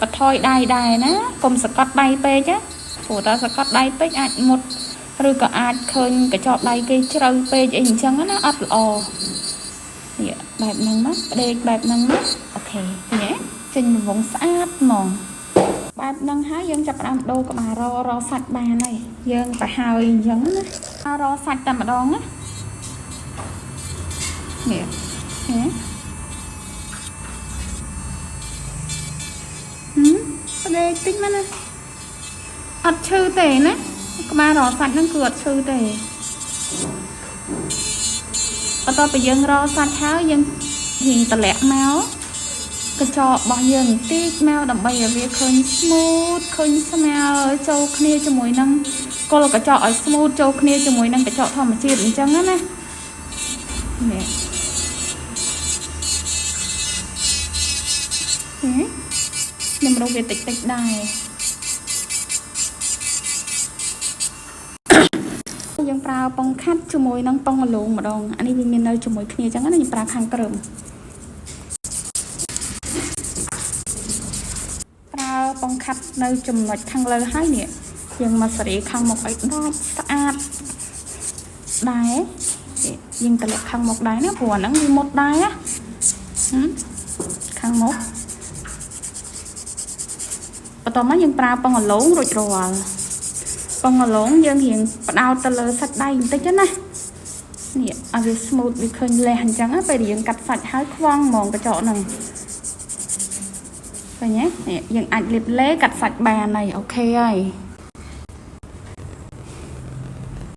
បន្ថយដៃដែរណាកុំសកត់ដៃពេកណាព្រោះតែសកត់ដៃពេកអាចមុតឬក៏អាចឃើញកញ្ចក់ដៃគេជ្រៅពេកអីអញ្ចឹងណាអត់ល្អនេះបែបហ្នឹងមកផ្ដេកបែបហ្នឹងមក OK ឃើញទេចេញរង្វង់ស្អាតហ្មងបែបហ្នឹងហើយយើងចាប់ផ្ដើមដូរក្បាលររសាច់បានហើយយើងប្រហើយអញ្ចឹងណារសាច់តែម្ដងណានេះឃើញទេហឹមផ្ដេកតិចមកណាអត់ឈឺទេណាក្បាលរសាច់ហ្នឹងគឺអត់ឈឺទេបន្ទាប់ពីយើងរសាច់ហើយយើងរៀងតម្លាក់មកកញ្ចក់របស់យើងបន្តិចមកដើម្បីឲ្យវាឃើញ smooth ឃើញស្មើចូលគ្នាជាមួយនឹងគល់កញ្ចក់ឲ្យ smooth ចូលគ្នាជាមួយនឹងកញ្ចក់ធម្មជាតិអញ្ចឹងណានេះហេខ្ញុំរកវាតិចតិចដែរយើងប្រើប៉ុងខាត់ជាមួយនឹងប៉ុងអលងម្ដងអានេះវាមាននៅជាមួយគ្នាអញ្ចឹងណាខ្ញុំប្រើខាងក្រឹមប្រើប៉ុងខាត់នៅចំណុចខាងលើហើយនេះយើងមកសេរីខាងមុខឲ្យដាច់ស្អាតដែរយើងតម្លាក់ខាងមុខដែរណាព្រោះអាហ្នឹងវាមុតដែរណាខាងមុខបន្ទាប់មកយើងប្រើប៉ុងអលងរួចរាល់ប៉ុងអលងយើងរៀងផ្ដោតទៅលើសាច់ដៃបន្តិចណានេះឲ្យវា smooth វាឃើញលះអញ្ចឹងណាពេលយើងកាត់សាច់ហើយខ្វង់ហ្មងកញ្ចក់ហ្នឹងឃើញទេនេះយើងអាចលាបលេកាត់សាច់បានហើយ OK ហើយ។